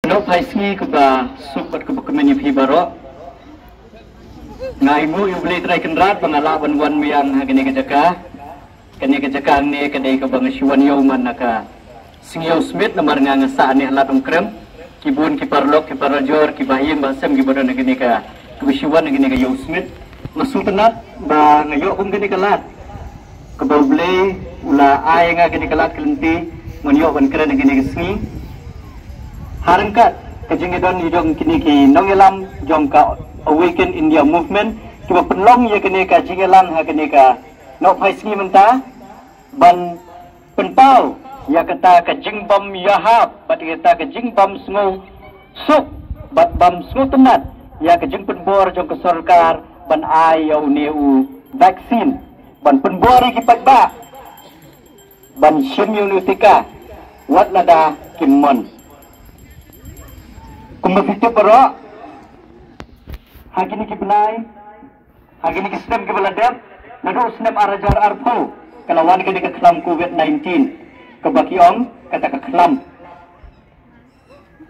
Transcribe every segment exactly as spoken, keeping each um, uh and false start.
Nop hai sngi kaba suk bad kaba kmen ïa phi baroh. Nga ai nguh ïa U Blei Trai Kynrad ba nga lah ban wan biang ha kane ka jaka. Kane ka jaka ne ka dei kaba nga shu wan ïew man na ka sngi ïew Smit namar nga nga sah ne ha Lad Umkrem. Ki bun ki paralok ki parajor ki bahaïing bahasem kiba don ha kane ka, kiba shu wan ha kane ka ïew Smit. Nga sngewtynnat ba nga ïoh kum kane ka lad. Kaba U Blei u la ai nga kane ka lad ka lynti, ngan ïoh ban kren ha kane ka sngi. Ha ryngkat ka jingïadon ïa jong kine ki nongïalam jong ka Awaken India Movement, kiba pynlong ïa kane ka jingïalang ha kane ka nop hai sngi mynta, ban pynpaw ïa kata ka jingbym ïahap bad ïa kata ka jingbym sngewsuk bad bym sngewtynnat ïa ka jingpynbor jong ka sorkar ban ai ïa une u vaccine, ban pynbor ïa ki paidbah ban shim ïa une u tika wat lada kim mon. Kumba phi tip baroh, ha kine ki bnai, ha kine ki snem kiba la dep, naduh u snem ar hajar arphew, ka la wan kane ka khlam covid nineteen, kaba ki ong kata ka khlam.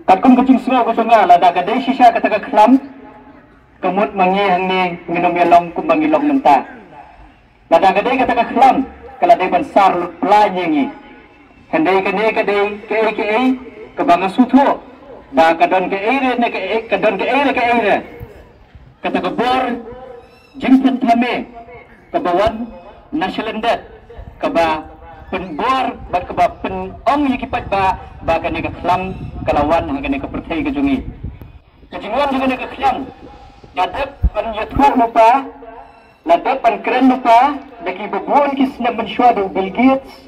Katkum ka jingsngew ka jong nga, lada ka dei shisha kata ka khlam, ka mut ma ngi hangne ngin ym ïalong kumba ngi long mynta. Lada ka dei kata ka khlam, ka la dei ban sar lut pla ïa ngi. Hynrei kane ka dei kaei kaei kaba nga sngewthuh ba ka don kaei re ne kaei, ka don kaei re kaei re. Kata ka bor jingpynthame kaba wan na shalyndet, kaba pynbor bad kaba pynong ïa ki paidbah ba kane ka khlam ka la wan ha kane ka pyrthei ka jong ngi. Ka jingwan jong kane ka khlam la dep ban ïathuh lypa, la dep ban kren lypa da kiba bun ki snem mynshuwa, da u Bill Gates,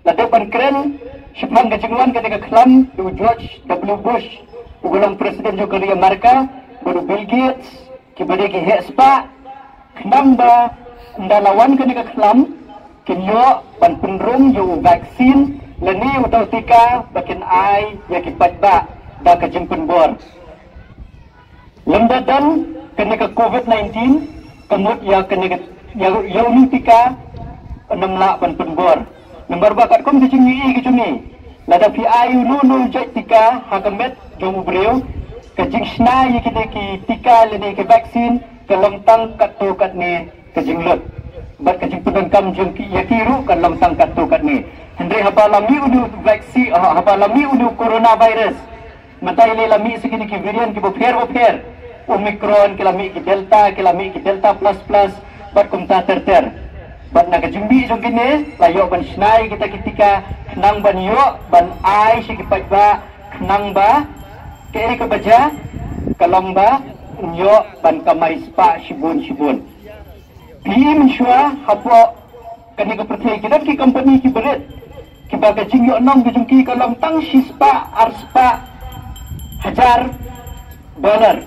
la dep ban kren shaphang ka jingwan kane ka khlam da u George W Bush, uba long president jong ka ri America, bad u Bill Gates, kiba dei ki heh spah. Khnang ba ynda la wan kane ka khlam, kin ïoh ban pynrung ïa u vaccine lane uta u tika ba kin ai ïa ki paidbah da ka jingpynbor. Lymda don kane ka covid nineteen, ka mut ïa kane ka, ïa, ïa une u tika ym lah ban pynbor. Namar ba katkum ka jingïohi ka jong ngi, lada phi ai uno uno u jait tika ha ka met jong u briew, ka jingshna ïa kine ki tika lane ki vaccine ka long tang katto katne ka jinglut. Bad ka jingpyndonkam jong ki ïa ki ruh ka long tang katto katne. Hynrei haba la mih une u vaccine, ha, haba la mih une u coronavirus, mynta ïa lei la mih sa kine ki variant kiba pher ba pher. Omicron, ki la mih ki Delta, ki la mih ki Delta plus plus, bad kumta ter ter. Bad na ka jingmih jong kine la ïoh ban shna ïa kita ki tika khnang ban ïoh ban ai sha ki paidbah, khnang ba kaei kaba jia ka long ba ïoh ban kamai spah shibun shibun. Phi i mynshuwa hapoh kane ka pyrthei ki don ki company kiba rit, kiba ka jingïohnong ka jong ki ka long tang shispah arspah hajar dollar.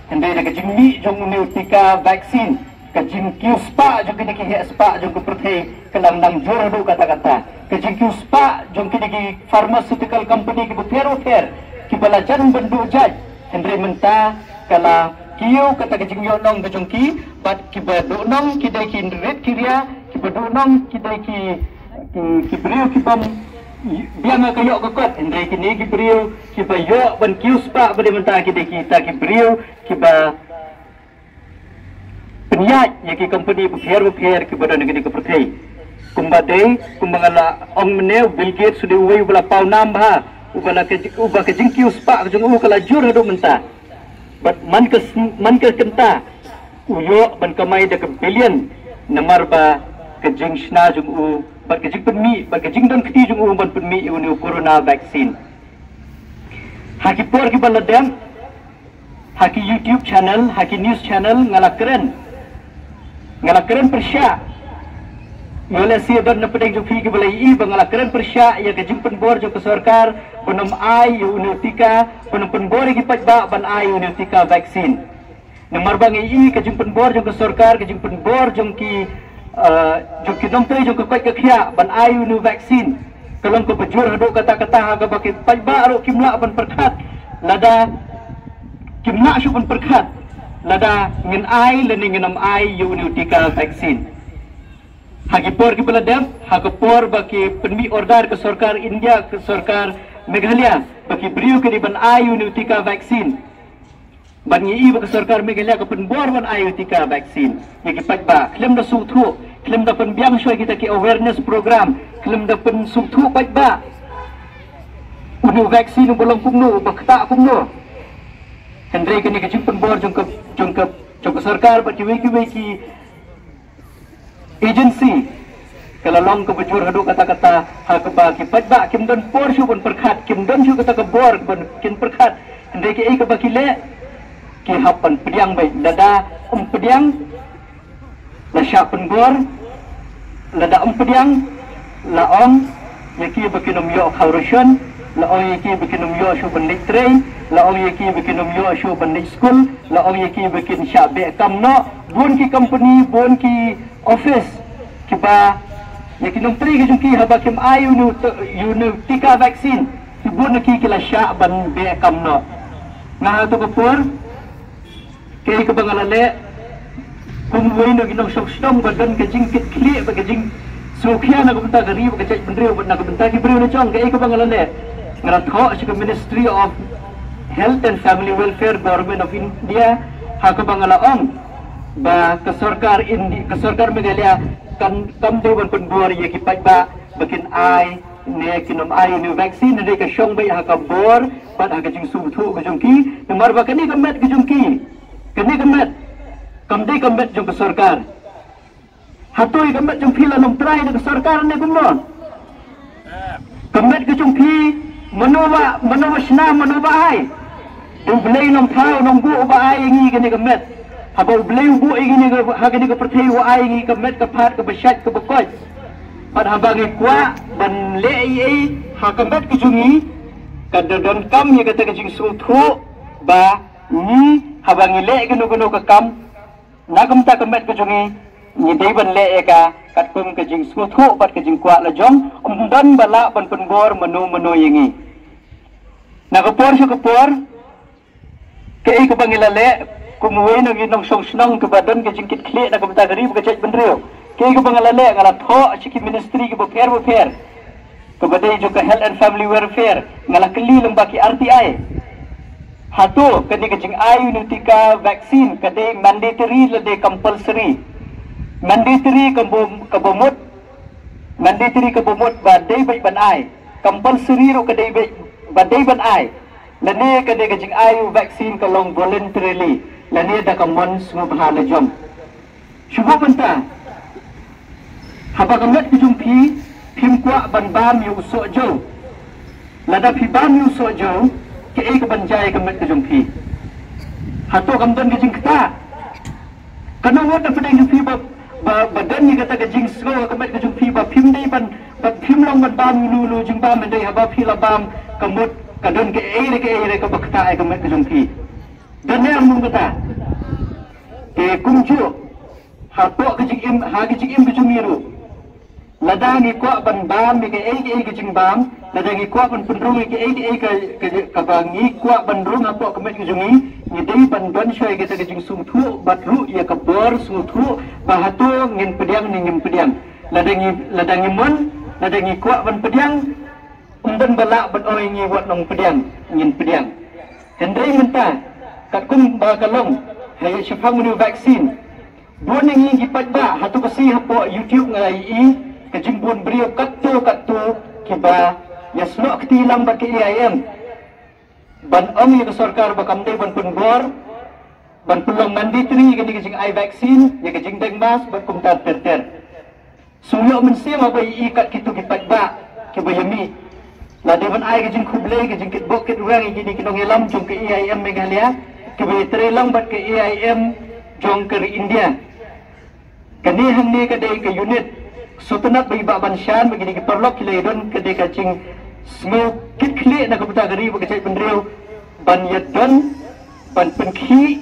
Hynrei da ka jingmih jong une u tika vaccine, ka jingkiew spah jong kine ki heh spah jong ka pyrthei ka la nang jur haduh katta katta. Ka jingkiew spah jong kine ki pharmaceutical company kiba pher ba pher kiba la jan ban duh jait, hynrei mynta ka la kiew kata ka jingïohnong ka jong ki. Bad kiba duhnong ki dei ki rit ki ria, kiba duhnong ki dei ki, ki, ki briew kibym biang ka ïoh ka kot, hynrei kine ki briew kiba ïoh ban kiew spah ba dei mynta ki dei kita ki briew kiba pynïaid ïa ki company ba pher ba pher kiba don ha kane ka pyrthei. Kumba dei, kumba nga la ong mynne, u Bill Gates u dei uwei uba la paw nam bha, uba la ka, uba ka jingkiew spah ka jong u ka la jur haduh mynta. Bad man ka sn-, man ka kynta u ïoh ban kamai da ka billion namar ba ka jingshna jong u, bad ka jingpynmih, bad ka jingdon kti jong u ban pynmih ïa une u corona vaccine. Ha ki por kiba la dep, ha ki YouTube channel, ha ki news channel, nga la kren. Nga la kren pyrshah. Ïoh lehse don na pdeng jong phi kiba la ïohi ba nga la kren pyrshah ïa ka jingpynbor jong ka sorkar ban ym ai ïa une u tika, ban ym pynbor ïa ki paidbah ban ai ïa une u tika vaccine. Namar ba ngi i ka jingpynbor jong ka sorkar, ka jingpynbor jong ki, eh, jong ki nongtrei jong ka koit ka khiah ban ai une u vaccine, ka long kaba jur haduh katta katta ha kaba ki paidbah ruh kim lah ban pyrkhat lada, kim lah shuh ban pyrkhat lada ngin ai lane ngin ym ai ïa une u tika vaccine. Ha ki por kiba la dep, ha ka por ba ki pynmih order ka sorkar India, ka sorkar Meghalaya, Ba ki briew ki dei ban ai ïa une u tika vaccine. Ban ngi i ba ka sorkar Meghalaya ka pynbor ban ai ïa u tika vaccine ïa ki paidbah. Khlem da sngewthuh, khlem da pynbiang shuwa kita ki awareness program, khlem da pynsngewthuh paidbah une u vaccine uba long kumno, uba ktah kumno. Hynrei kane ka jingpynbor jong ka, jong ka, jong ka sorkar bad kiwei kiwei ki agency ka la long kaba jur haduh katta katta, ha kaba ki paidbah kim don por shuh ban pyrkhat, kim don shuh kata ka bor ban kin pyrkhat. Hynrei kaei kaba ki leh, ki hap ban pdiang beit. Lada ym pdiang, la shah pynbor. Lada ym pdiang, la ong ïa ki ba kin ym ïoh khaw ration, la ong ïa ki ba kin ym ïoh shuh ban leit trei, la ong ïa ki ba kin ym ïoh shuh ban leit skul, la ong ïa ki ba kin shah beh kam noh. Bun ki company, bun ki office kiba, ïa ki nongtrei ki jong ki, haba kim ai ïa une u t-, ïa une u tika vaccine, ki bun na ki ki la shah ban beh kam noh. Nga ha kato ka por, kaei kaba nga la leh kum uwei na ki nongshong shnong ba don ka jingkitkhlieh bad ka jingsngewkhia na ka bynta ka ri bad ka jaitbynriew bad na ka bynta ki briew la jong, kaei kaba nga la leh, nga la thoh sha ka Ministry of Health and Family Welfare, Government of India, ha kaba nga la ong ba ka sorkar Indi-, ka sorkar Meghalaya kan, kam dei ban pynbor ïa ki paidbah ba kin ai ne kin ym ai ïa une u vaccine, hynrei ka shong beit ha ka bor bad ha ka jingsngewthuh ka jong ki. Namar ba kane ka met ka jong ki, kane ka met kam dei ka met jong ka sorkar. Hato ïa ka met jong phi la nongtrai da ka sorkar ne kumno? Ka met ka jong phi, mano ba, mano ba shna, mano ba ai? Dei U Blei Nongthaw Nongbuh uba ai ïa ngi kane ka met. Haba U Blei u buh ïa ngi ha kane ka pyrthei, u ai ïa ngi ka met ka phad kaba shait kaba koit. Bad haba ngi kwah ban leh ei ei ha ka met ka jong ngi, ka da donkam ïa kata ka jingsngewthuh ba ngi, haba ngi leh kano kano ka kam na ka bynta ka met ka jong ngi, ngi dei ban leh ïa ka katkum ka jingsngewthuh bad ka jingkwah la jong, ym don ba lah ban pynbor mano mano ïa ngi. Na ka por sha ka por, kaei kaba ngi la leh kum uwei na ki nongshong shnong kaba don ka jingkitkhlieh na ka bynta ka ri bad ka jaitbynriew, kaei kaba nga la leh, nga la thoh sha ki ministry kiba pher ba pher, kaba dei jong ka Health and Family Welfare, nga la kylli lyngba ki R T I. Hato kane ka jingai ïa une u tika vaccine ka dei mandatory lane compulsory? Mandatory kaba, kaba mut, mandatory kaba mut ba dei beit ban ai. Compulsory ruh ka dei beit ba dei ban ai. Lane ka dei ka jingai ïa u vaccine ka long voluntarily, lane da ka mon sngewbha la jong. Shu buh mynta, haba ka met ka jong phi, phim kwah ban bam ïa u soh jew. Lada phi bam ïa u soh jew, kaei kaban jia ïa ka met ka jong phi? Hato kam don ka jingktah? Kano ngut na pdeng jong phi ba, ba, ba don ïa kata ka jingsngew ha ka met ka jong phi ba phim dei ban, ba phim long ban bam ïa u, u jingbam, hynrei haba phi la bam, ka mut ka don kaei re kaei re kaba ktah ïa ka met ka jong phi. Don ne em long kata? Te kumjuh, hapoh ka jingim, ha ka jingim ka jong ngi ruh, lada ngi kwah ban bam ïa kaei kaei ka jingbam, lada ngi kwah ban pynrung ïa kaei kaei ka, ka, kaba ngi kwah ban rung hapoh ka met ka jong ngi, ngi dei ban don shuwa ïa kata ka jingsngewthuh bad ruh ïa ka bor sngewthuh ba hato ngin pdiang ne ngim pdiang. Lada ngi, lada ngi mon, lada ngi kwah ban pdiang, ym don ba lah ban ong ïa ngi wat nong pdiang, ngin pdiang. Hynrei mynta, katkum ba ka long, ha ïa shaphang une u vaccine, bun na ngi ki paidbah, hato ka sngi hapoh YouTube nga ïohi ka jingbun briew katto katto kiba ïasnoh kti lang bad ka A I M ban ong ïa ka sorkar ba kam dei ban pynbor ban pynlong mandatory ïa kane ka jingai vaccine, ïa ka jingdeng mask bad kumta ter ter. Shu ïoh mynsiem haba ïohi kat kito ki paidbah kiba ïamih. La dei ban ai ka jingkhublei, ka jingkitbok kitrwiang ïa kine ki nongïalam jong ka A I M Meghalaya kiba ïatrei lang bad ka A I M jong ka ri India. Kane hangne ka dei ka unit sngewtynnat ba i Bah Banshan bad kine ki paralok ki la ïadon, ka dei ka jingsngew kitkhlieh na ka bynta ka ri bad ka jaitbynriew ban ïadon, ban pynkhih,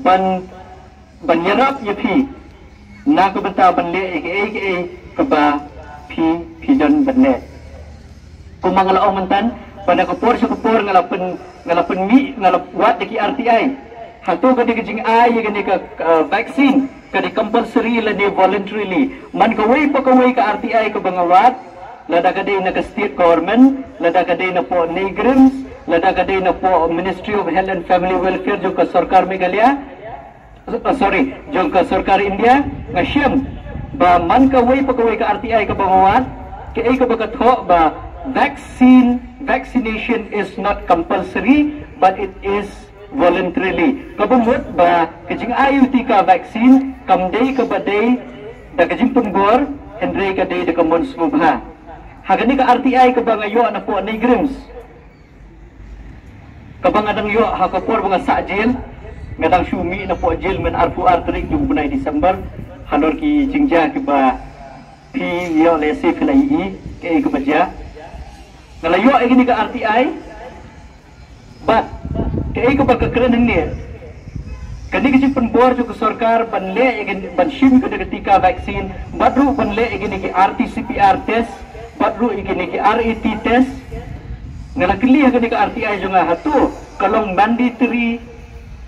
ban ban ïarap ïa phi na ka bynta ban leh ïa kaei kaei kaba phi, phi don ban leh. Kumba nga la ong mynta, ba na ka por sha ka por nga la pyn, nga la pynmih, nga la wad da ki R T I. Hato kane ka jingai ïa kane ka, ka vaccine ka dei compulsory lane voluntarily? Man kawei pa kawei ka R T I kaba nga wad, lada ka dei na ka state government, lada ka dei na poh NEIGRIHMS, lada ka dei na poh Ministry of Health and Family Welfare jong ka sorkar Meghalaya, uh, sorry, jong ka sorkar India, nga shem ba man kawei pa kawei ka R T I kaba nga wad, kaei kaba ka thoh ba vaccine, vaccination is not compulsory, but it is voluntarily. Kaba mut ba ka jingai u tika vaccine kam dei kaba dei da ka jingpynbor, hynrei ka dei da ka mon sngewbha. Ha kane ka R T I kaba nga ïoh na poh NEIGRIHMS, kaba nga dang ïoh ha ka por ba nga sah jail, nga dang shu mih na poh jail mynta arphew ar tarik jong u bnai December, halor ki jingjia kiba phi ïoh lehse phi la ïohi kaei kaba jia. Nga la ïoh ïa kane ka R T I, bad kaei kaba ka kren hangne, kane ka jingpynbor jong ka sorkar ban leh ïa kane, ban shim ïa kane ka tika vaccine, bad ruh ban leh ïa kane ka R T-PCR test, bad ruh ïa kane ka R A T test. Nga la kylli ha kane ka R T I jong nga, hato ka long mandatory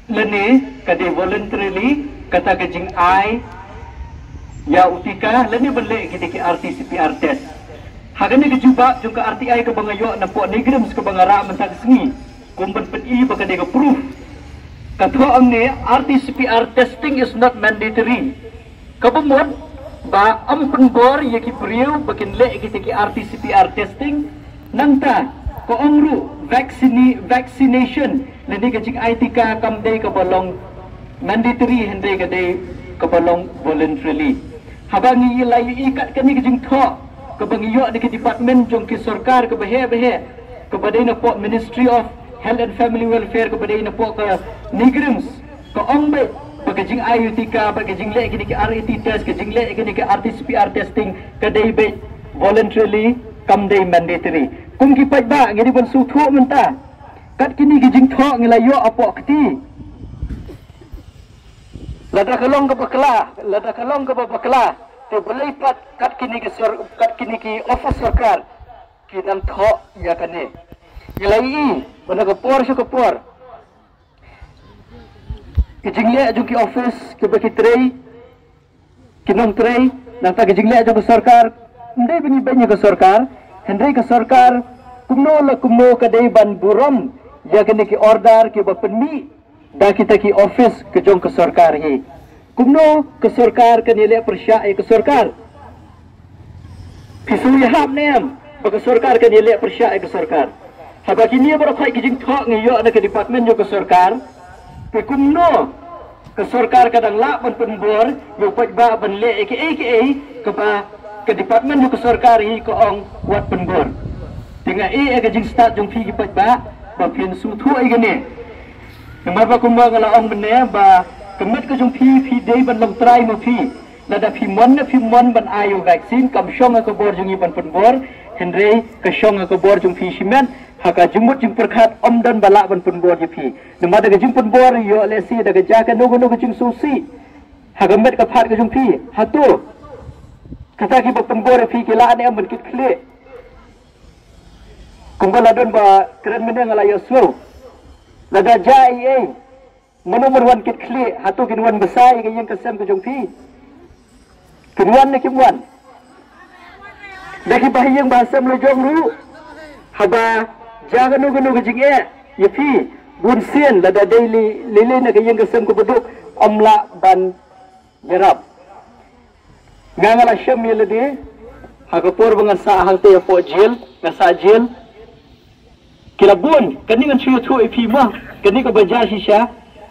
lane ka dei voluntarily kata ka jingai ïa u tika lane ban leh ïa kane ka R T-PCR test? Ha kane ka jubab jong ka R T I kaba nga ïoh na poh NEIGRIHMS kaba nga rah mynta ka sngi, kum ban pyni ba ka dei ka proof, ka thoh hangne, R T-PCR testing is not mandatory. Kaba mut ba ym pynbor ïa ki briew ba kin leh ïa kita ki R T-PCR testing. Nangta ka ong ruh vaccine, vaccination lane ka jingai tika kam dei kaba long mandatory, hynrei ka dei kaba long voluntarily. Haba ngi la ïohi kat kane ka jingthoh kaba ngi ïoh na ki department jong ki sorkar kaba heh ba heh, kaba dei na poh Ministry of Health and Family Welfare, kaba dei na poh ka NEIGRIHMS, ka ong beit ba ka jingai u tika, ba ka jingleh kine ki R A T test, ka jingleh kine ki R T-PCR testing ka dei beit voluntarily, kam dei mandatory. Kum ki paidbah, ngi dei ban sngewthuh mynta, kat kine ki jingthoh ngi la ïoh hapoh kti. Lada ka long kaba bakla, lada ka long kaba bakla, te balei pat kat kine ki sor-, kat kine ki office sorkar ki dang thoh ïa kane? Ngi la ïohi ba na ka por sha ka por, ki jingleh jong ki office kiba ki trei, ki nongtrei, nangta ki jingleh jong ka sorkar, ym dei ba ngi beiñ ïa ka sorkar, hynrei ka sorkar kumno la kumno ka dei ban burom ïa kine ki order kiba pynmih da kita ki office ka jong ka sorkar hi. Kumno ka sorkar kan ïaleh pyrshah ïa ka sorkar? Phi sngew ïahap ne em ba ka sorkar kan ïaleh pyrshah ïa ka sorkar? Haba kine baroh khoit ki jingthoh ngi ïoh na ka department jong ka sorkar, te kumno ka sorkar ka dang lah ban pynbor ïa u paidbah ban leh ïa kiei kiei kaba ka department jong ka sorkar hi ka ong wat pynbor? Te nga ïeh ïa ka jingstad jong phi ki paidbah ba phin sngewthuh ïa kane. Namar ba kumba nga la ong mynne ba ka met ka jong phi, phi dei ban long trai ma phi. Lada phi mon ne phim mon ban ai u vaccine, kam shong ha ka bor jong ngi ban pynbor, hynrei ka shong ha ka bor jong phi shimet. Ha ka jingmut jingpyrkhat ym don ba lah ban pynbor ïa phi. Namar da ka jingpynbor ïoh lehse da ka jia kano kano ka jingsngewsih ha ka met ka phad ka jong phi. Hato kata kiba pynbor ïa phi ki lah ne em ban kit khlieh? Kumba la don ba kren mynne nga la ïohsngew, lada jia ei ei, mano mano wan kit khlieh? Hato kin wan bsa ïa ka ïing ka sem ka jong phi? Kin wan ne kim wan? Da kiba ha ïing ba ha sem la jong ruh, haba jia kano kano ka jingeh ïa phi, bunsien lada dei lei lei na ka ïing ka sem kaba duk, ym lah ban ïarap. Nga nga la shem ïa lade ha ka por ba ngan sah hangtei hapoh jail, nga sah jail. Ki la bun, kane ngan shu ïathuh ïa phi mo, kane kaba jia shisha.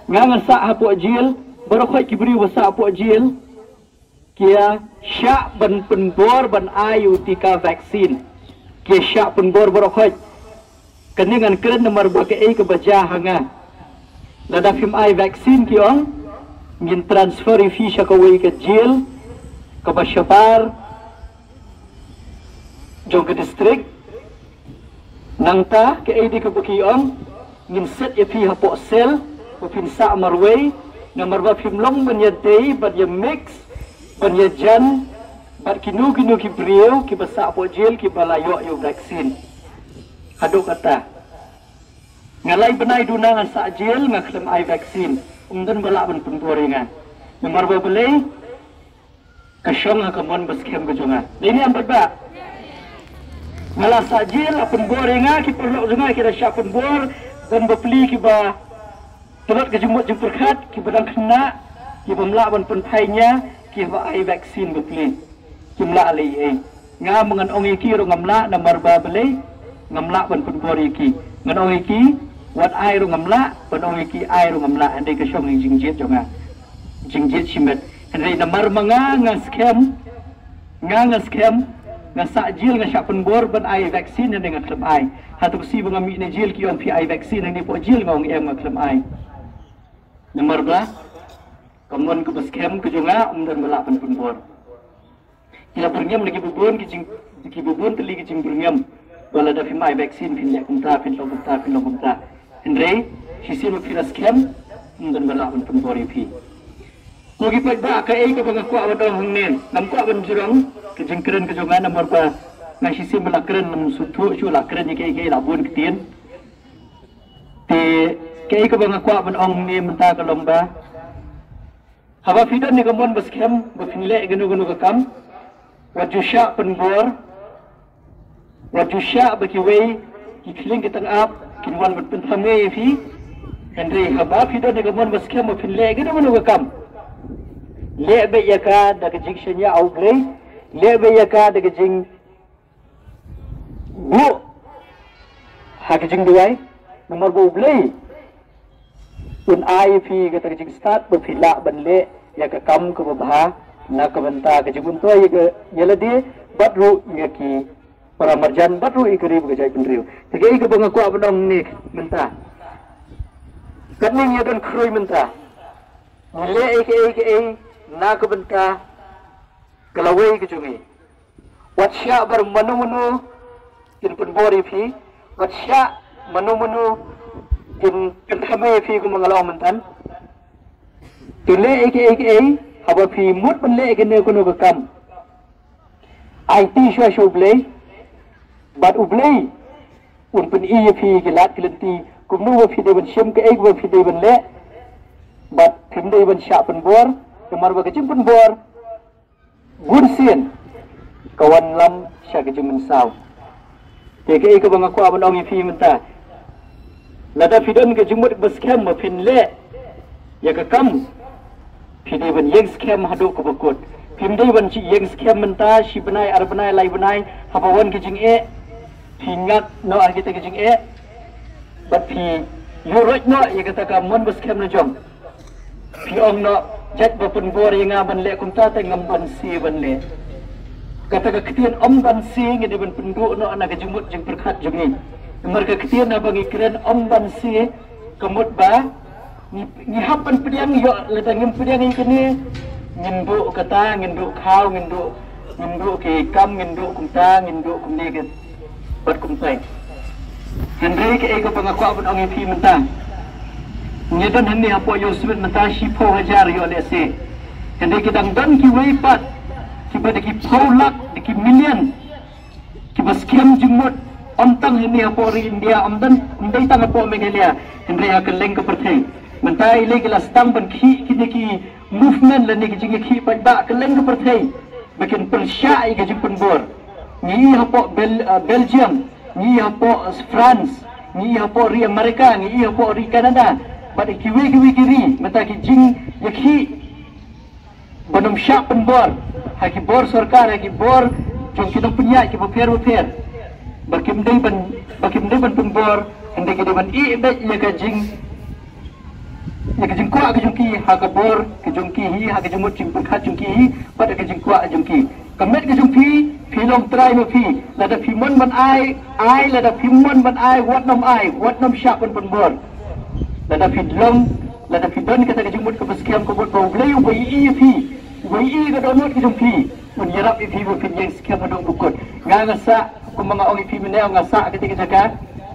Nga ngan sah hapoh jail, baroh khoit ki briew ba sah hapoh jail ki ïa shah ban pynbor ban ai u tika vaccine. Ki ïa shah pynbor baroh khoit. Kane ngan kren namar ba kaei kaba jia ha nga. Lada phim ai vaccine ki ong, ngin transfer ïa phi sha kawei ka jail kaba shabar jong ka district. Nangta kaei de kaba ki ong, ngin set ïa phi hapoh cell ba phin sah marwei, namar ba phim long ban ïadei ban ïa mix ban ïajan bad kino kino ki briew kiba sah hapoh jail kiba la ïoh ïa u vaccine. Haduh kata nga lai bnai duna nga sah jail, nga khlem ai vaccine. Ym don ba lah ban pynbor ïa nga. Namar ba balei? Ka shong ha ka mon ba skhem ka jong nga. Dei ne em paidbah? Nga la sah jil, la pynbor ïa nga, ki paralok jong nga ki da shah pynbor, don bapli kiba tlot ka jingmut jingpyrkhat, kiba dang khynnah, kiba ym lah ban pynphai nia, kiba ai vaccine bapli. Kim lah leh ei ei. Nga ma ngan ong ïa ki ruh ngam lah, namar ba balei, ngam lah ban pynbor ïa ki. Ngan ong ïa ki, wat ai ruh ngam lah, ban ong ïa ki ai ruh ngam lah, hynrei ka shong ïa ka jingjied jong nga. Jingjied shimet. Hynrei namar ma nga nga skhem, nga nga skhem, nga sah jil, nga shah pynbor ban ai vaccine, hynrei nga khlem ai. Hato ka sngi ba nga mih na jil ki ong phi ai vaccine, hynrei hapoh jil nga ong em, nga khlem ai. Namar ba ka mon kaba skhem ka jong nga ym don ba lah ban pynbor. Ki la byrngem da kiba bun ki jing, kiba bun tylli ki jingbyrngem. Ba lada phim ai vaccine phin leh kumta, phin long kumta, phin long kumta. Hynrei shisien ba phi la skhem, ym don ba lah ban pynbor ïa phi. Ko ki paidbah, kaei kaba nga kwah ban ong hangne, ngam kwah ban jrong ka jingkren ka jong nga, namar ba nga shisien ba la kren, ngam sngewthuh shuh la kren ïa kaei kaei, la bun ktien. Te kaei kaba nga kwah ban ong hangne mynta ka long ba, haba phi don ïa ka mon ba skhem ba phin leh kano kano ka kam, wat ju shah pynbor, wat ju shah ba kiwei ki khlieng ki tnga ap kin wan ban pynthame ïa phi. Hynrei haba phi don ïa ka mon ba skhem ba phin leh kano kano ka kam, leh beit ïa ka da ka jingshaniah ha U Blei, leh beit ïa ka da ka jing buh ha ka jingduwai, namar ba U Blei un ai ïa phi kata ka jingstad ba phi lah ban leh ïa ka kam kaba bha na ka bynta ka jingmyntoi ïa ka, ïa lade bad ruh ïa ki para marjan bad ruh ïa ka ri bad ka jaitbynriew. Te kaei kaba nga kwah ban ong ne mynta, katne ngi don khrui mynta, ngi leh ei kaei kaei na ka bynta ka lawei ka jong ngi. Wat shah ba mano mano kin pynbor ïa phi, wat shah mano mano kin pynthame ïa phi, kumba nga la ong mynta. To leh ei kaei kaei, haba phi mut ban leh kano kano ka kam, aiti shuwa sha U Blei, bad U Blei un pyni ïa phi ki lad ki lynti kumno ba phi dei ban shim kaei kaba phi dei ban leh, bad phim dei ban shah pynbor, namar ba ka jingpynbor bun sien ka wanlam sha ka jingmynsaw. Te kaei kaba nga kwah ban ong ïa phi mynta, lada phi don ka jingmut ba skhem ba phin leh ïa ka kam, phi dei ban ïeng skhem haduh kaba kut. Phim dei ban shu ïeng skhem mynta shi bnai, ar bnai, lai bnai, haba wan ka jingeh phi ngat noh ha kita ki jingeh bad phi ïuhroit noh ïa kata ka mon ba skhem na jong. Phi ong noh, jait ba pynbor ïa nga ban leh kumta te ngam banse ban leh. Kata ka ktien ym banse ngi dei ban pynduh noh na ka jingmut jingpyrkhat jong ngi. Namar ka ktien haba ngi kren ym banse ka mut ba ngi, ngi hap ban pdiang ïoh, lada ngim pdiang ïa kane ngin duh kata, ngin duh khaw, ngin duh, ngin duh ki kam, ngin duh kumta, ngin duh kumne ki bad kumta. Hynrei kaei kaba nga kwah ban ong ïa phi mynta, ngi don hangne hapoh Ïew Smit mynta shiphew hajar ïoh lehse. Hynrei ki dang don kiwei pat kiba da ki phew lak, da ki million kiba skhem jingmut, ym tang hangne hapoh ri India, ym don, ym dei tang hapoh Meghalaya, hynrei ha kylleng ka pyrthei. Mynta i lei ki la sdang ban khih kine ki movement lane ki jingïakhih paidbah kylleng ka pyrthei ba kin pyrshah ïa ka jingpynbor. Ngi i hapoh Bel-, uh, Belgium, ngi i hapoh France, ngi i hapoh ri America, ngi i hapoh ri Canada, bad kiwei kiwei ki ri, mynta ki jingïakhih ban ym shah pynbor ha ki bor sorkar, ha ki bor jong ki nongpynïaid kiba pher ba pher, ba kim dei ban, ba kim dei ban pynbor, hynrei ki dei ban ïeh beit ïa ka jing, ïa ka jingkwah ka jong ki ha ka bor ka jong ki hi, ha ka jingmut jingpyrkhat jong ki hi, bad ha ka jingkwah jong ki. Ka met ka jong phi, phi long trai ma phi. Lada phi mon ban ai, ai, lada phi mon ban ai, wat nym ai, wat nym shah ban pynbor. Lada phi long, lada phi don kata ka jingmut kaba skhem, ka mut ba U Blei uba ïohi ïa phi, uba ïohi ïa ka dohnud ka jong phi, un ïarap ïa phi ba phin ïeng skhem haduh ba kut. Nga nga sah, kumba nga ong ïa phi mynne, nga sah kata ka jaka,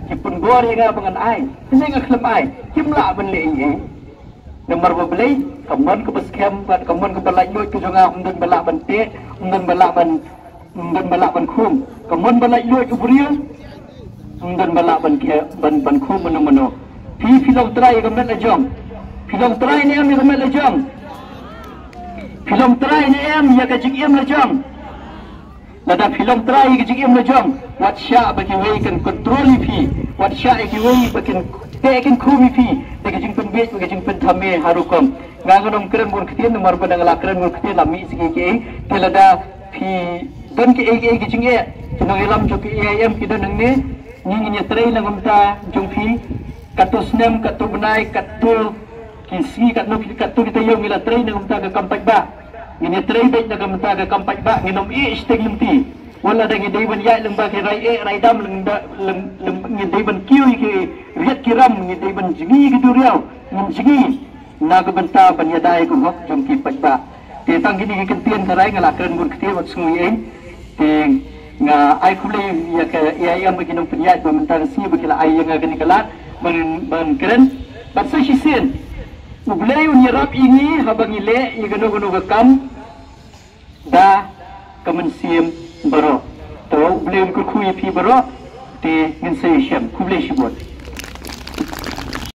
ki pynbor ïa nga ba ngan ai, hynrei nga khlem ai, kim lah ban leh ei ei. Namar ba balei, ka mon kaba skhem bad ka mon kaba laitluid ka jong nga ym don ba lah ban teh, ym don ba lah ban, ym don ba lah ban khum. Ka mon ba laitluid u briew ym don ba lah ban khe, ban, ban khum mano mano. Phi, phi long trai ïa ka met la jong. Phi long trai ne em ïa ka met la jong? Phi long trai ne em ïa ka jingim la jong? Lada phi long trai ïa ka jingim la jong, wat shah ba kiwei kan kontrol ïa phi, wat shah ïa kiwei ba kin teh kin khum ïa phi da ka jingpynbeit bad ka jingpynthame ha rukom. Nga ngam kren bun ktien namar ba dang la kren bun ktien la mih siki kiei. Te lada phi don kiei kiei ki jingeh, ki nongïalam jong ka A I M ki don nangne, ngi ngin ïatrei na ka bynta jong phi. Katto snem, katto bnai, katto ki sngi, katno ki, katto ki taïew ngi la trei na ka bynta ka kam paidbah. Ngin ïatrei beit na ka bynta ka kam paidbah, ngin ym ïeh shiteng lynti. Wat lada ngi dei ban ïaid lyngba ki rai eh rai dam, lyngba, lym, lym, ngi dei ban kiew ïa ki riat ki ram, ngi dei ban jngi ïa ki duriaw, ngin jngi na ka bynta ban ïada ïa ka hok jong ki paidbah. Te tang kine ki kyntien tharai, nga la kren bun ktien wat sngew ei. Te nga ai khublei ïa ka A I M bad ki nongpynïaid ba mynta ka sngi ba ki la ai ïa nga kane ka lad ban, ban kren. Bad sa shisien U Blei un ïarap ïa ngi haba ngi leh ïa kano kano ka kam da ka mynsiem baroh. To U Blei un kyrkhu ïa phi baroh. Te ngin sa ïashem. Khublei shibun.